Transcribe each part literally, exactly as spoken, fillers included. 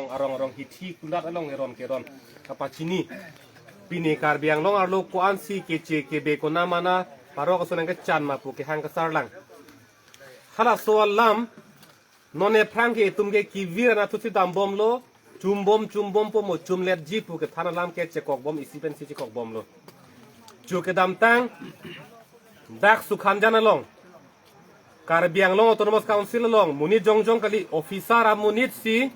arong arong hithi kulat along eron keron kapachini. Pini Karbi Anglong arlo ko-ansi keche kebe kona mana parok ason nangkechan ma pu kehang kesar lang. Halaso alam non ephrang ke itum ke kevir anatthu si dambomlo, chumbom chumbompo mo chumletji pu kethan alam ke chekokbom, isi pensi chekokbomlo. Chu kedamtang dak Sukhanjan along, Karbi Anglong Autonomous Council along monit jongjong kali, officer amonit si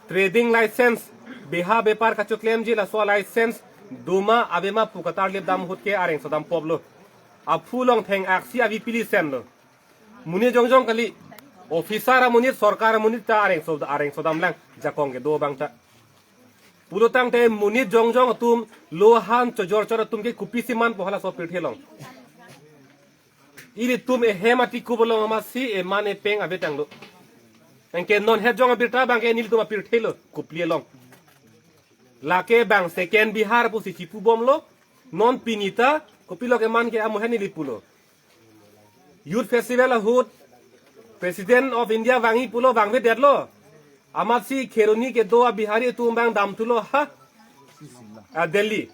trading license, beha bepar kachoklemji laso license doma avema pu katarlip dam ahut ke areng sodam poplo. Aphu along theng aksi avi pili senlo. Monit jongjong kali, officer amonit, sorkar amonit ta areng so, areng sodam lang, jakong kedo abang ta. Pulotangte monit jongjong atum lohan chojor chor atum ke kopisi manpo halaso apirthe along. Ilitum ehem atikup along amatsi eman epeng ave tanglo. Anke non het jong abirta abang ke nelitum apirthe lo, kopili along. Lake bang second Bihar pusi chipubomlo. Non pini ta kopilo keman ke amohen ili pulo. Youth Festival ahut President of India vangji pulo, vangvedetlo. Amatsi Kheroni kedo a-Bihari atum abang damthulo ha, a, Delhi.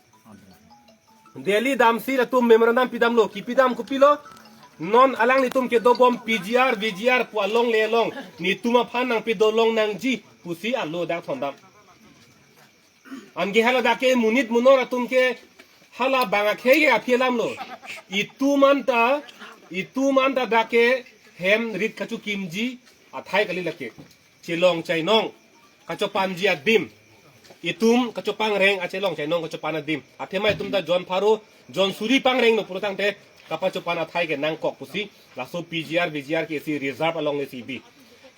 Delhi damsi latum memorandum pidamlo, kipidam kopilo. Non alanglitum kedobom P G R, V G R pu alongle along netum aphan nangpidolong nangji pusi alo dak thondam. Anke hala dak ke monit munor atum ke hala bang akhei ke aphi alamlo. Itum anta, itum anta dak ke hem rit kachokimji athai kali lake. Chelong chainong kachopanji adim. Itum kachopangreng a chelong chainong kachopan adim. Athema itum ta jon pharo, jon suri pangrenglo pulotangte kapachopan athai ke nangkok pusi laso P G R, V G R ke isi reserve alongle si bi.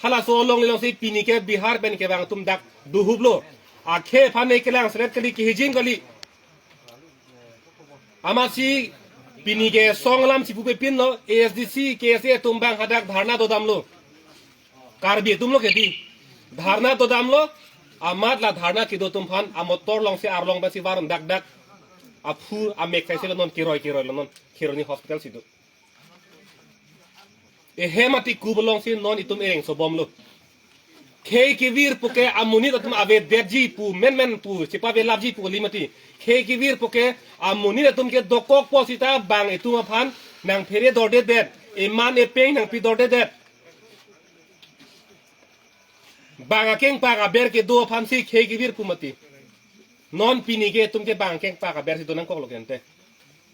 Halaso alongle alongsi pini ke Bihar pen kevang atum dak dohuplo. Akhei aphan ne kelang seret kali, kehijim kali. Amatsi pini ke song alam si pupepinlo, A S D C, K S A atum abang hadak dharna dodamlo. Karbi atumlo kedi. Dharna dodamlo, amat la dharna kedo atum aphan amotor alongsi arlong pensi varun dakdak. Aphu amek saisilo non, kiroi kiroilo non, Kheroni hospital si do. Ehem atikup alongsi non itum ereng sobomlo. Khei kevir puke amonit atum avedetji pu menmen pu chepavelapji pu kali mati. Khei kevir puke amonit atum ke dokokpo sita bang itum aphan nangphere dordedet, eman epeng nangpi dordedet. Bang akengpak aber kedo aphansi khei kevir pu mati. Non pini ke itum ke bang akengpak abersi do nangkoklo kente.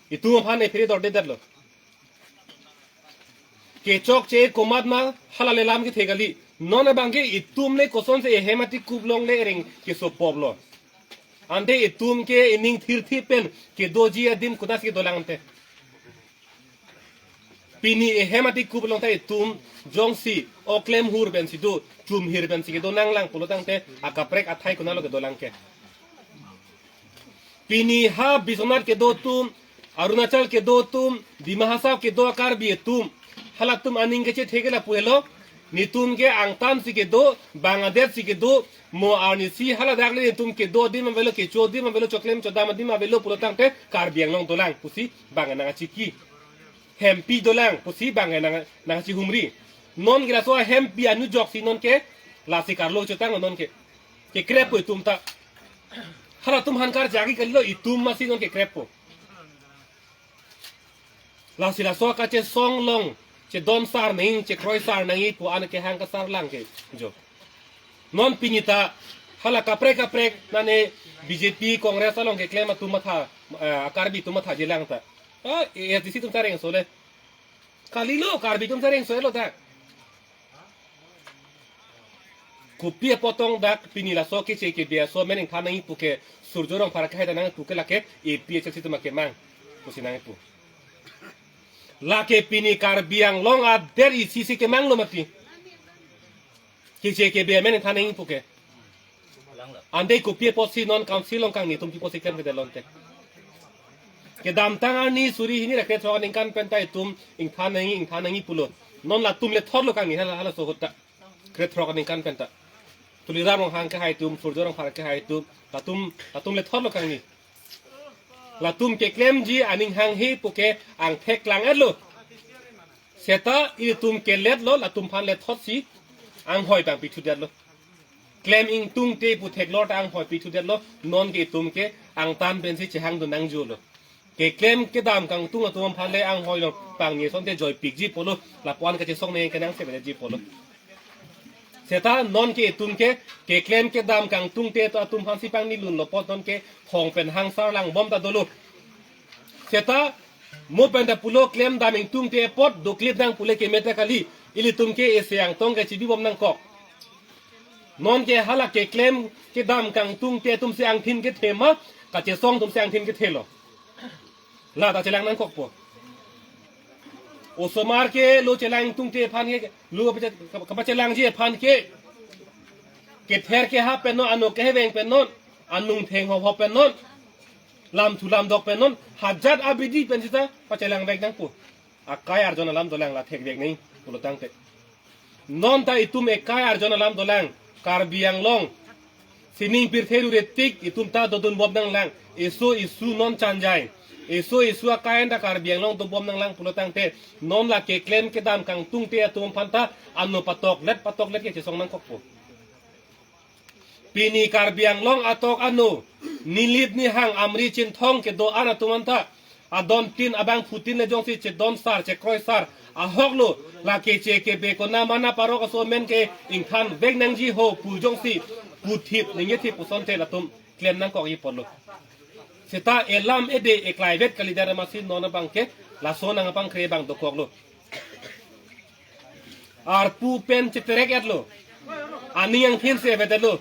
Itum aphan ephere dordedetlo. Kechokche komat ma hala lelam kethe kali. Non abang ke itum le kosonsi ehem atikup alongle ereng kesopoplo. Ante itum ke ining thirthip pen kedoji adim kodas kedolang ante. Pini ehem atikup along ta itum jongsi oklem hur pensi do, chumhir pensi kedo nanglang pulotangte akaprek athai konatlo kedolang ke. Pini ha Biswanath kedo atum, Arunachal kedo atum, Dima Hasao kedo a-Karbi atum, halatum aning kechethe ke lapu helo. Netum ke angtan si kedo, bang adet si kedo, mo arnisi haladak le netum kedo adim avelo, kecho adim avelo, choklem chodam adim avelo pulotangte Karbi Anglong dolang pusi bang nangkachiki. Hempi dolang pusi bang nang, nangkachihumri. Non ke laso hempi anu joksi non ke lasi karlo chotang non ke. Kekreppo itum ta. Halatum aphan karjagi kalilo, itum amatsi non kekreppo. Lasi laso kachesong along chedon sar nangji, chekroi sar nangji pu an kehang kesar lang ke jo. Non pini ta hala kaprek kaprek nane B J P Congress along keklem atum matha, eh, Karbi atum mathajilang ta. Ah, A S D C atum ta rengso le. Kalilo, Karbi atum ta rengso lo ta. Kopi apot tong dak pini laso keche kebe aso amen ingthan nangji puke Surjya Rongphar akehai ta nangji puke lake A P H L C atum akemang pusi nangji pu. Lake pini Karbi Anglong adet isi si kemanglo mati. Keche kebe amen ingthan nangji puke. Ante kopi apotsi non council along kangni atum pi apotsi klemkledet lonte. Kedamtang arni suri hini ra krethrok aningkan pen ta itum ingthan nangji, ingthan nangji pulo. Non latum lethotlo kangni hala, halaso ahut ta. Krethrok aningkan pen ta. Tuliram Ronghang akehai atum, Surjya Rongphar akehai atum, latum, latum lethotlo kangni. Latum keklemji aning hanghe puke angthek klang-etlo. Seta itum keletlo, latum aphan lethotsi anghoi abang pithudetlo. Klem ingtungte pu theklor ta anghoi pithu detlo, non ke itum ke angtan pensi chehang dun nangjilo. Keklem kedam kangtung atum aphan le anghoi along pangni asonte joipikji pulo, lapuan kachesong neng kenangsot ji pulo. Seta non ke itum ke, keklem kedam kangtungte atum aphansi pangnilunlo apot non ke hong pen hangsar langbom ta dolo. Seta mo pen ta pulo klem dam ingtungte apot doklip nang pule keme ta kali, ilitum ke ese angtong kachebibom nangkok. Non ke hala keklem kedam kangtungte atumsi angthin kethe ma, kachesong atumsi angthin kethelo. La ta chelang nangkokpo. Osomar ke lo chelang ingtungte aphan ke, lo kapache-, kapachelangji aphan ke, kether kehap pen non, ano keheveng pen non, anung theng hop hop pen non, lamthu lamdok pen non, hajat abidi pen sita pachelang vek nangpo. Akai arjon alam dolang la thekvek nang pulo tangte. Non ta itum ekai arjon alam dolang, Karbi Anglong sining pirthe rure tik itum ta dodunbom nanglang. Eso esu non chanjai, eso esu akai anta Karbi Anglong dobom nanglang pulo tangte, non la keklem kedam kangtungte atum aphan ta ano patoklet patoklet kachesong nangkokpo. Pini Karbi Anglong atok ano, nilip nihang amri chinthong kedo-an atum anta, adon tin abangphutin le jongsi chedon sar chekroi sar ahok lo, lake che kebe kona mana parok aso amen ke ingthan vek nangji ho pu jongsi puthip ningje thip puson te latum klem nangkokji pulo. Seta elam ede eklai vet kalidet amatsi non abang ke laso nang apangkre abang dokoklo. Arpu pen cheterek etlo. Aning angthin se vedetlo.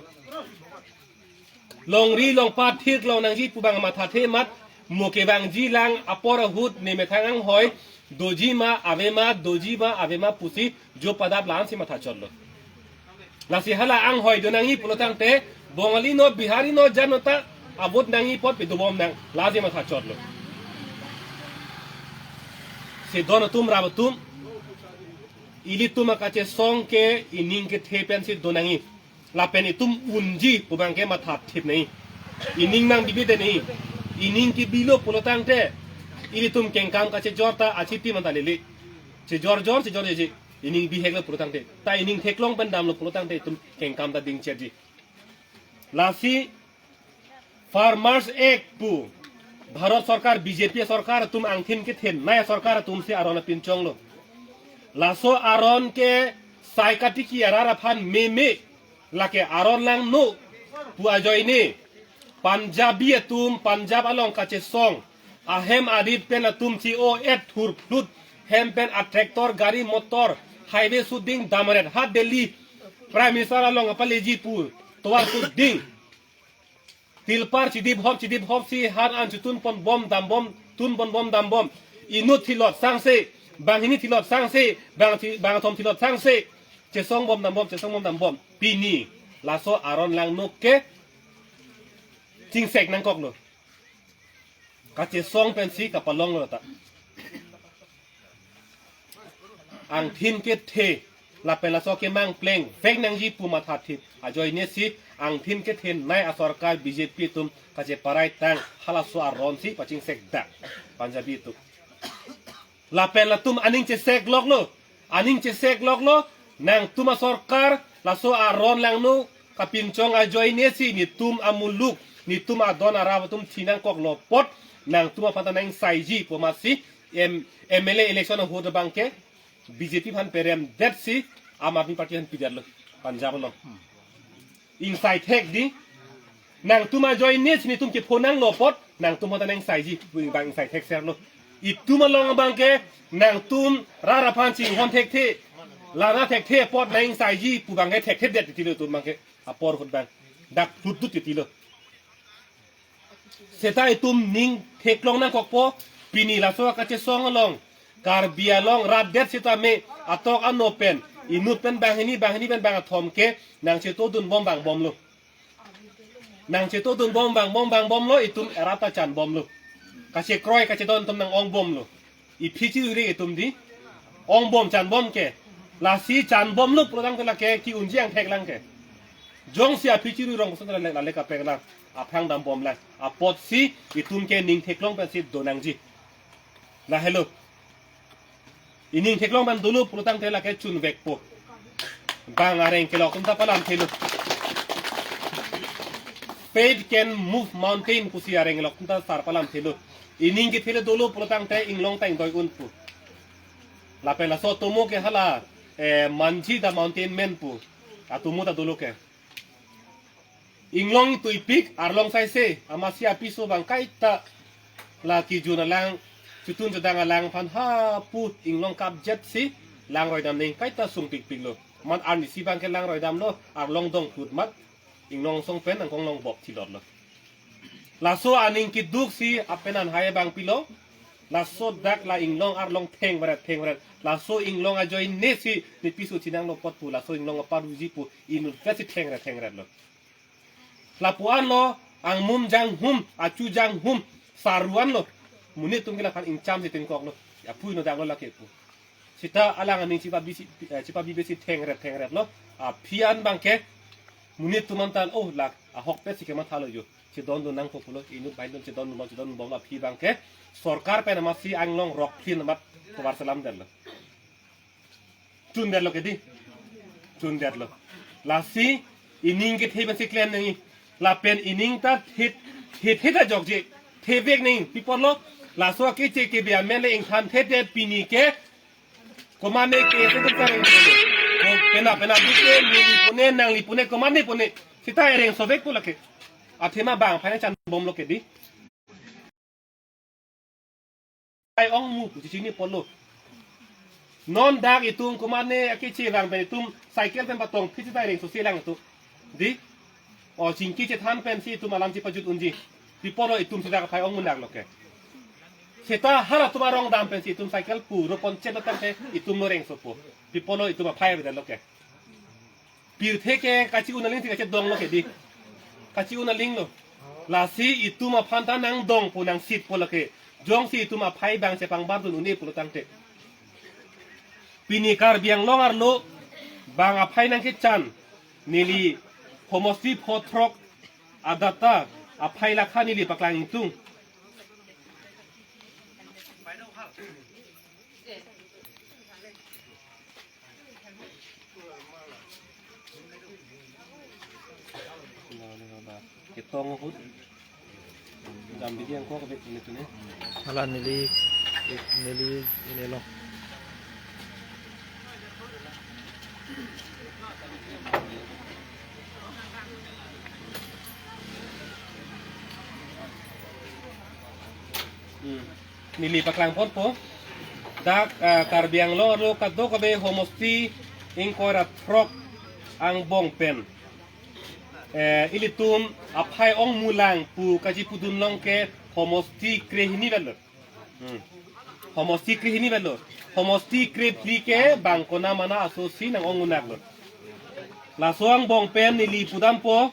Longri longpat thirklong nangji pu abang mathathe amat, mo kevangji lang apor ahut ne methang anghoi doji ma ave ma, doji ma ave ma pusi jo padap la-ansi mathachotlo. Lasi hala anghoi do nangji pulo tangte, Bongali no, Bihari no, jan no ta a-vote nangji apot pidobom nang, lasi mathachotlo. Si don atum rap atum, ilitum akachesong ke ining kethe pensi do nangji. Lapen itum unji pu abang ke mathathip nangji. Ining nangbibi det nangji. Ining kebilo pulo tangte, ilitum kengkam kachejor ta achitim anta lele. Chejor jor, chejor jeje. Ining biheklo pulo tangte. Ta ining theklong pen damlo pulo tangte itum kengkam ta dingchetji. Lasi Farmers Act pu Bharat Sorkar, B J P sorkar atum angthin kethenei asorkar atumsi aron apinchonglo. Laso aron ke sai katiki arat aphan meme, lake aron langno pu ajoine Punjabi atum, Punjab along kachesong ahem arit pen atum chi o et thurphlut hem pen a-tractor, gari motor, highway suding damret ha Delhi Prime Minister along apaleji pu tovar suding. Tilpar chidip hop chidip hopsi hat an chutun ponbom dambom, tun ponbom dambom. Inut thilot sangse, banghini thilot sangse, bang thi-, bangthom thilot sangse. Chesongbom dambom, chesongbom dambom. Pini laso aron langno ke chingsek nangkoklo. Kachesong pensi kapalonglo ta. Angthin kethe lapen laso kemang pleng vek nangji pu mathathip ajoinesi angthin kethenei asorkar B J P atum kacheparai tang halaso aronsi pachingsekdak Punjabi atum. Lapen latum aning chesekloklo, aning chesekloklo, nangtum asorkar laso aron langno kapinchong ajoinesi netum amuluk, netum adon arap atum thi nangkoklo apot, nangtum aphan ta nangsaiji pu amatsi M-, M L A election ahut abang ke B J P aphan peremdetsi Aam Aadmi Party aphan pidetlo Punjab along. Ingsai thek di. Nangtum ajoinesi netum kepho nanglo apot, nangtum aphan ta nangsaiji pu abang ingsai thekserlo. Itum along abang ke nangtum rat aphan chinghon thekthe, lana thekthe apot nangsaiji pu abang ke thekthedet titilo itum abang ke apor ahut abang. Dak hlutdut titilo. Seta itum ning theklong nangkokpo, pini laso akachesong along, Karbi along rat det sitame atok ano pen, inut pen banghini, banghini pen bangthom ke nangchetodunbom vangbomlo. Nangchetodunbom vangbom vangbomlo, itum erat ta chanbomlo. Kachekroi kachedon atum nang-ongbomlo. Iphi chiruri itum di. Ongbom chanbom ke. Lasi chanbomlo pulo tangte lake ke-unji angthek lang ke. Jongsi aphi chiruri rong koson lale, lale kaprek lang. Aphrang dambom lang. Apotsi itum ke ning theklong pensi do nangji. Lahelo. Ining theklong pen dolo pulo tangte lake chunvekpo. Bang areng kelok atum ta palamthelo. Faith can move mountain pusi areng lok ta sar palam thelo. Ining kethe le dolo pulo tangte inglong ta ingdoi un pu. Lapen laso atomo ke hala, eh, manji ta mountain men pu. Atomo ta dolo ke. Inglong tuipik arlong saise, amatsi apiso abang kaita la kijun alang, chutun chudang alang aphan ha pu inglong kapjet si langroi dam ning kaita sungpikpik lo. Mat arnisi abang ke langroi damlo, arlong dong phut mat, inglong song pen angkong long bok thilot lo. Laso aning keduk si apenan hai abang pilo, laso dak la inglong arlong thengveret thengveret. Laso inglong ajoine si ne piso chinang lo apot pu, laso inglong aparuji pu inut vet si thengret thengret lo. Lapu-an lo, angmum janghum, achu janghum, saruan lo. Monit atum ke laphan ingcham si tingkok lo. Aphu inut dak lo lake pu. Seta alang aning chipa bisi, eh, chipa bibesi thengret thengret lo. Aphi an abang ke monit atum an tan, oh, lak ahokpet si kemathalo jo. Chedondun nangpo pulo, inut bai dun chedondun bom, chedondun bom lo aphi abang ke. Sorkar pen amatsi anglong rok phin amat tovar selam detlo. Chun detlo ke di. Chun detlo. Lasi ining kethe pensi klem nangji. Lapen ining ta the, the, the ta jokje. Thevek nangji. Pi apotlo, laso akeche kebe amen le ingthan the te pini ke. Komatne ke se ke reng. Ko pena pena bike neli pone nangli pone komatne pone. Seta ereng sovek pu lake. Athema bang aphai nangchan bomlo ke di. Aphai ongmu pu chini apotlo. Non dak itum komatne akeche vang pen itum cycle pen patong phit seta rengso si lang itum. Di? O chingki chethan pensi itum alam chipajut unji. Pi apotlo itum seta aphai ongmu nang lo ke. Seta halatum arong dam pensi itum cycle pu ro pon chet lo tangte itum lo rengsopo. Pi apotlo itum aphai avedet lo ke. Pirthe ke kachi-un aling si kachedong lo ke di. Kachi-un aling lo. Lasi itum aphan ta nangdong pu nangsitpo lake. Jongsi itum aphai abang chepangbar dun un-e pulo tangte. Pini Karbi Anglong arlo bang aphai nangkechan neli homosti pho throk adata aphai lakha neli paklang ingtung. Ketong ahut. Jam bidi angkok ke bek ini tu ni. Hala neli, neli ini lo. Hmm. Neli paklang ponpo. Dak, ah, Karbi Anglong arlo kadokave homosti ingkoi ra throk angbong pen, eh, ilitum aphai ongmu lang pu kachipudun long ke homosti krehini avelo. Hmm. Homosti krehini avelo. Homosti krephli ke bang konamana aso si nang-ongmunak lo. Laso angbong pen neli pudampo.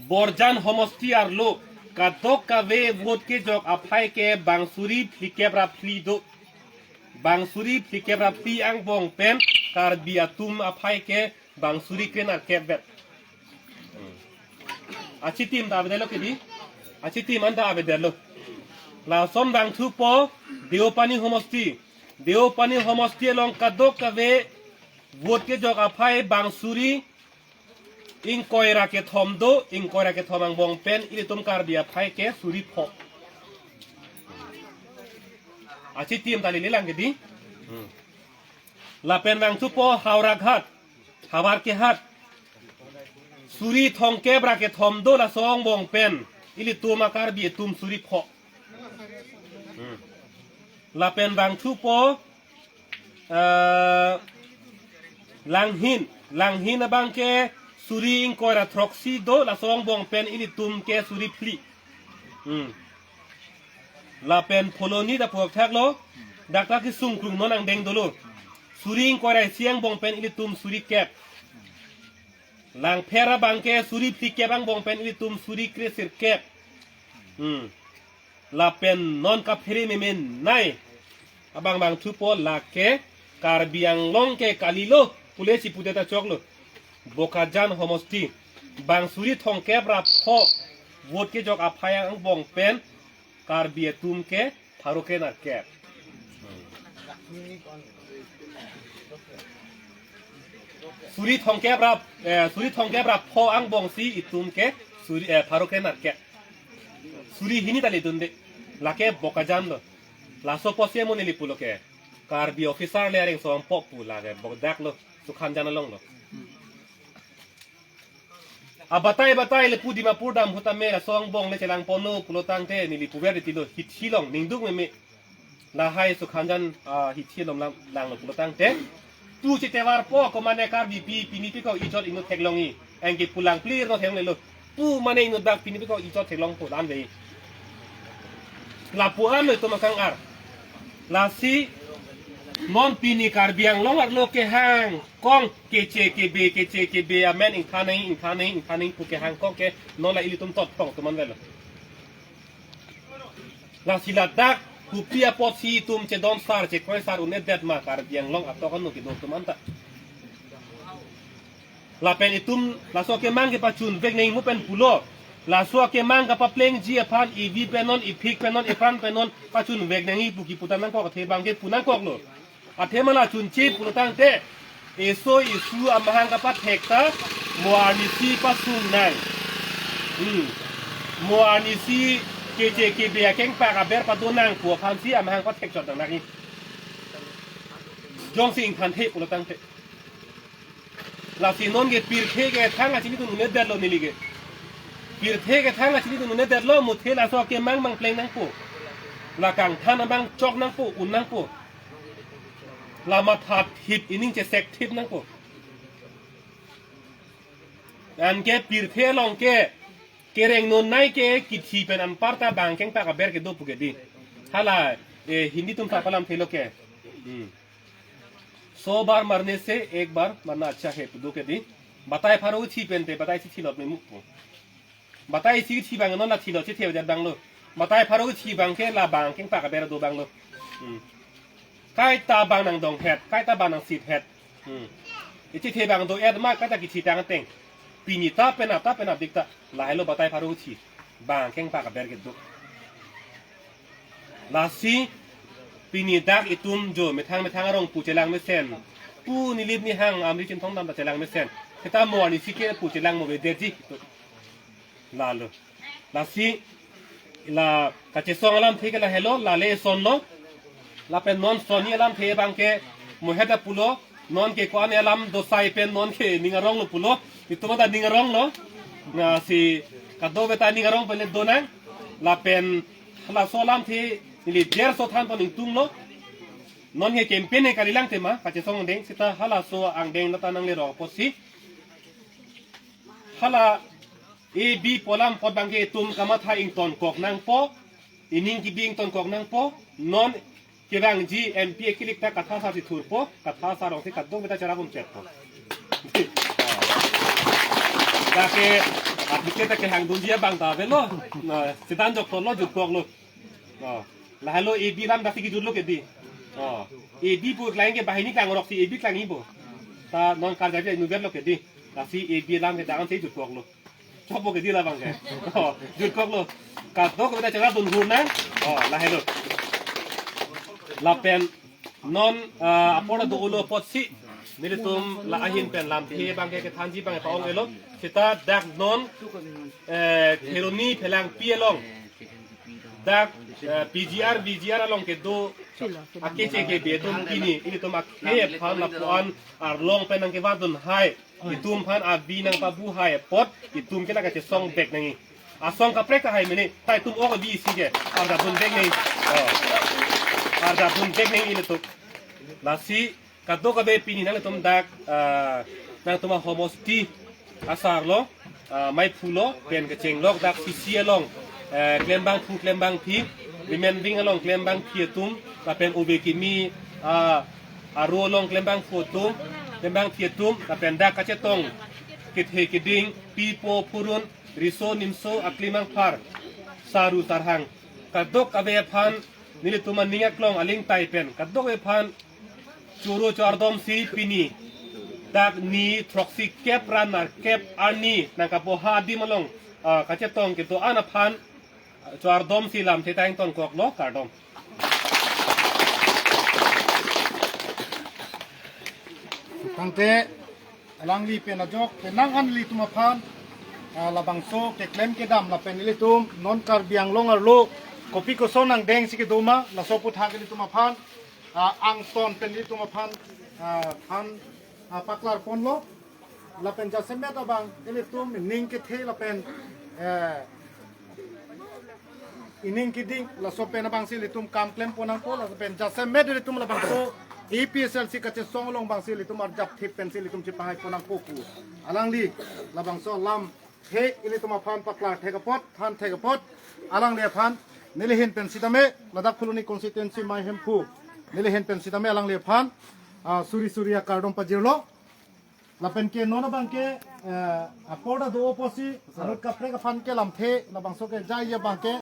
Borjan homosti arlo kadokave vote kejok aphai ke bang suri phlikep ra phli do. Bang suri phlikep ra phli angbong pen Karbi atum aphai ke bang suri kre nerkep vet. Achitim ta avedetlo ke di. Achitim an ta avedetlo. Lason bang thupo Deopani homosti. Deopani homosti along kadokave vote kejok aphai bang suri ingkoi ra kethom do, ingkoi ra kethom angbong pen ilitum Karbi aphai ke suri pho. Achitim ta lele lang ke di. Hmm. Lapen bang thupo Howraghat, Havarkehat. Suri thomkep ra kethom do laso angbong pen ilitum a-Karbi atum suri pho. Hmm. Lapen bang thupo, eh, Langhin, Langhin abang ke suri ingkoi ra throksi do, laso angbong pen ilitum ke suri phli. Hmm. Lapen Phuloni ta puak thak lo, dak ta kesung krung non angdeng dolo. Suri ingkoi ra isi angbong pen ilitum suri kep. Langpher abang ke suri phlikep angbong pen ilitum suri kre sirkep. Hmm. Lapen non kaphere memenei abang bang thupo lake Karbi Anglong ke kalilo pule chipudet ta choklo. Bokajan homosti. Bang suri thomkep ra pho vote kejok aphai angbong pen Karbi atum ke pharo kre nerkep. Suri thomkep ra, eh, suri thomkep ra pho angbong si itum ke Suri, eh, pharo kre-nerkep. Suri hini ta ledunde. Lake Bokajan lo. Laso apotsi mo neli pulo ke, Karbi officer le areng som pok pu lake Bokdak lo, Sukhanjan along lo. Abatai batai le pu Dimapur dam ahut tame laso angbong le chelangponlo pulo tangte neli puver tilo, hithi along ningduk meme. Lahai Sukhanjan, ah, hithi along lang, langlo pulo tangte, pu chetevar po ko mane Karbipi, pini pi ko ijot ingno theklongji. Anke pu lang clear no theklonglelo. Pu mane ingno dak pini pi ko ijot theklong po dan ve. Lapu-an lo itum akang-ar. Lasi non pini Karbi Anglong arlo kehang kong keche kebe, keche kebe amen ingthan nangji, ingthan nangji, ingthan nangji pu kehang kong ke non la ilitum tot pong tuman velo. Lasi ladak kopi apotsi itum chedon sar, chekroi sar un-edet ma Karbi Anglong atok anu kedo atum anta. Lapen itum laso akemang kepachunvek nangji mo pen pulo. Laso akemang kapaplengji aphan ivi pen non, iphik pen non, ipran pen non pachunvek nangji pu kipu ta nangkok, athe abang ke pu nangkoklo. Athema la chunche pulo tangte, eso esu amahang kapathek ta mo arnisi pasung nang. Hmm. Mo arnisi keche kebe akengpak aber pado nang pu aphansi amahang pathek chot nang nangji. Jongsi ingthanthe pulo tangte. Lasi non ke pirthe kethang achinidun un-edetlo neli ke. Pirthe kethang achinidun un-edetlo, muthe laso akemang abang pleng nangpo. La kangthan abang chok nangpo, un nangpo. La matha thip, ining chesek thip nangpo. Anke pirthe along ke kereng non nai ke kithi pen anparta bang kengpak aber kedo pu ke di. Hala, eh, Hindi atum ta palamthelo ke. Hmm. सौ बार मरने से एक बार मरना अच्छा है pu do ke di. Batai pharo thi pen te batai isi thilot me mu pu. Batai isi thi abang non la thilot chethe abang lo. Batai pharo thi abang ke la bang kengpak aber do abang lo. Hmm. Kaita bang nangdonghet, kaita bang nangsithet. Hmm. Ichethe abang do-et ma kaita kithi tang ateng. Pini ta penap ta penapdik ta. Lahelo batai pharo thi. Bang kengpak aber kedo. Lasi pini dak itum jo methang methang arong pu chelang mesen. Pu nilip nihang amri chinthong dam ta chelang mesen. Seta mo arnisi ke pu chelang mo avedetji. Lalo. Lasi la kachesong alamthe ke lahelo, la le sonlo. Lapen non sonni alamthe abang ke mo heta pulo, non ke ko-an alam dosai pen non ke ning aronglo pulo. Itum ta ning aronglo. Lasi kadokave ta ning arong pen le do nang. Lapen laso alamthe neli derso than pon ingtunglo. Non ke campaign ke kalilang tema, kachesong angdeng seta halaso angdeng lata nanglerong apotsi. Hala A B pu alam apot abang ke itum kamatha ingtonkok nangpo, ining kebi ingtonkok nangpo, non kevangji M P akilik ta kathasar si thurpo, kathasar along si kadokave ta cherap un-etpo. Dak ke apike ta kehangdunji abang ta avelo, na, setan jok tolo jutkoklo. Oh, lahelo A B alam daksi kejutlo ke di. Oh, A B pu klang ke banghini klangrok si A B klangji bo. Ta non karjapi inutvetlo ke di. Daksi A B alam ke dangan si jutkoklo. Chokpo ke di labang ke. Oh, jutkoklo. Kadokave ta cherap dunhur nang. Oh, lahelo. Lapen non, ah, apor do-olo apotsi nelitum la ahin pen lamthe abang ke kethanji abang pa-ong-elo. Seta dak non, eh, Kheroni Phelangpi along dak, eh, P G R, V G R along kedo akeche kebe atum pini ilitum akhei aphan lapu-an arlong pen nangkevardun hai, itum aphan avi nangpabu hai apot itum ke la kachesong vek nangji. Asong kaprek tahai mene, ta itum ok avi isi ke arjap dunvek nangji. Oh. Arjap dunvek nangji ilitum. Lasi kadokave pini nangtum dak, ah, nangtum ahomosti asar lo, ah, maiphu lo, pen kechenglok dak C C along, eh, klembangphu klembangphi, women wing along klembangphi atum, lapen ove kimi, ah, aro along klembangphu atum, klembangphi atum, lapen dak kachetong kethe keding, pipo phurun, riso nimso aklimang phar, saru sarhang. Kadokave aphan nelitum aning aklong aling tai pen kadokave aphan choro chardom si pini dak ni throksi kep ra nerkep arni nangkapoha adim along, ah, kachetong kedo-an aphan chardom si lamthe ta ingtonkoklo, kardom. Tangte alangli pen ajok penang an ilitum aphan Ah, labangso keklem kedam lapen ilitum non Karbi Anglong arlo kopi koson angdeng si kedo ma, laso aputhak ilitum aphan, ah, angton pen ilitum aphan, ah, aphan, ah, paklar ponlo. Lapen jasemet abang ilitum ining kethe lapen, eh, ining keding laso pen abang si ilitum kam klem pon nangpo, laso pen jasemet ilitum labangso A P H L C kachesong along abang si ilitum arjap thip pen si ilitum chepahai pon nangpo pu alangli labangso alamthe ilitum aphan paklar thek apot, than thek apot, alangli aphan neli ahin pen sitame, ladak Phuloni constituency Maihemphu, neli ahin pen sitame alangli aphan, ah, suri suri akardom pajirlo. Lapen ke non abang ke, eh, apor ta do apotsi, anut kaprek aphan ke lamthe labangso ke jai abang ke